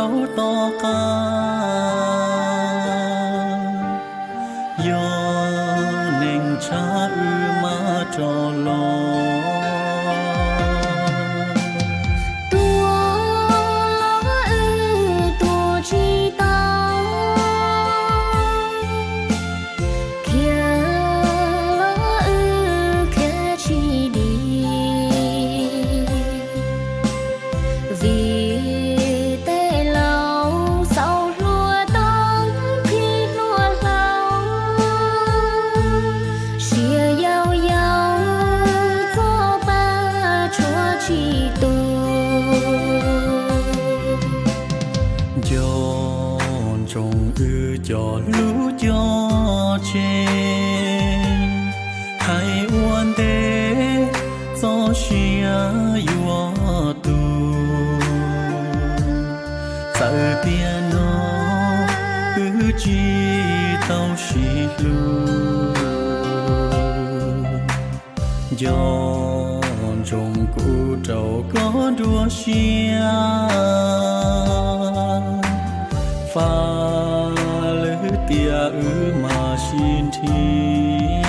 Tom qab yog neeg tshav wb mam rov los. Tuag los wb tuag tsis tau, khiav los wb khiav tsis dim. Vim tej laus xaus hluas tau qhib hluas hlau, sia yau yau txoj pa tshuav tsis tu. Nco ntsoov wb cov hlub cov tsev, hais ua ntej txoj sia yuav tu. Txawm tiam no wb tsis tau sib hlub, nco ntsoov kuv rau koj dua siab, faj lwm tiam wb mam sib nrhiav.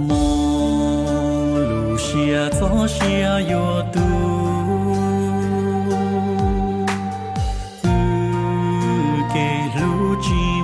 Muaj lub siab txoj sia yuav tu, wb kev hlub tsis